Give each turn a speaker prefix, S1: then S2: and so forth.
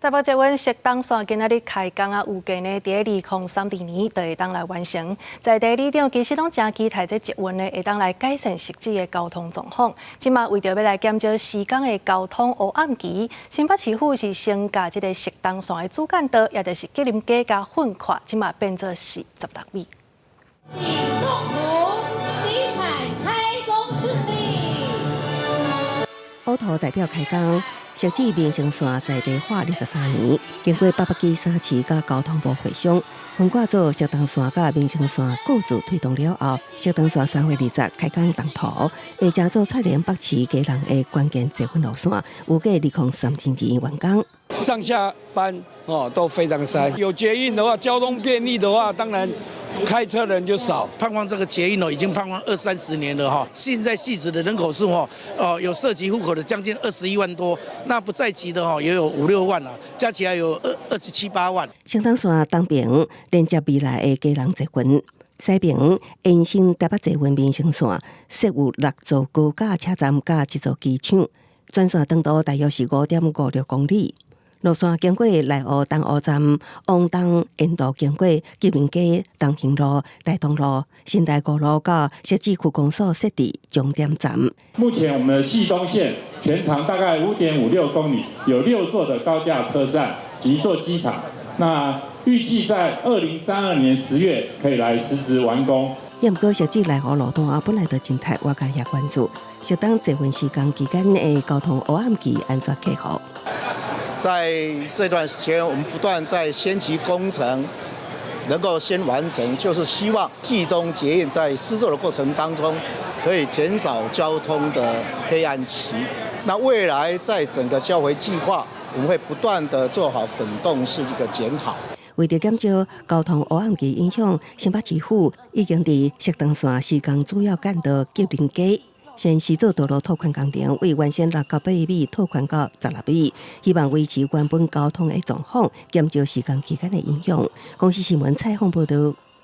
S1: 台北捷運汐東線今仔日開工啊，預計呢，佇2032年就會當來完成。在地里長其實攏誠期待這捷運呢，會當來改善汐止的交通狀況。這馬為著欲來減少施工的交通烏暗期，新北市府是先共這个汐東線的主幹道，也就是吉林街佮橫跨，這馬變做是16米。
S2: 請送福地產開工順利。
S3: 烏塗代表開工。汐止民生線在地化23年，經過北北基三市佮交通部會商，分割做汐東線佮民生線各自推動了後，汐東線3月20開工動塗，會成做串聯北市基隆的關鍵捷運路線，預計2032年完工。
S4: 上下班哦都非常塞，有捷運的話，交通便利的話，當然開車人就少。
S5: 盼望這個捷運哦，已經盼望二三十年了哈。現在汐止的人口數哦，哦有設籍戶口的將近21萬多，那不在籍的哦也有五六萬啦，加起來有二十七八萬。
S3: 汐東線東爿連接未來的基隆捷運，西爿延伸台北捷運民生線，設有六座高架車站佮一座機場，全線長度大約是5.56公里。路線經過內湖東湖站、往東沿途經過吉林街、東興路、大同路、新大五路到汐止區公所設置終點站。
S6: 目前我們的汐東線全長大概5.56公里，有六座的高架車站及一座機場。那預計在2032年10月可以來實質完工。
S3: 也毋過，汐止內湖路段啊，本來就真刣，外界也關注。汐東捷運施工期間的交通烏暗期按怎克服？
S7: 在這段時間，我們不斷在先期工程能夠先完成，就是希望汐東捷運在施作的過程當中，可以減少交通的黑暗期。那未來在整個交回計劃，我們會不斷的做好滾動式一個檢討。
S3: 為著減少交通烏暗期影響，新北市府已經佇汐東線施工主要幹道吉林街先施做道路拓寬工程，為原先6到8米拓寬到16米，希望維持原本交通的狀況，減少施工期間的影響。公視新聞採訪報導。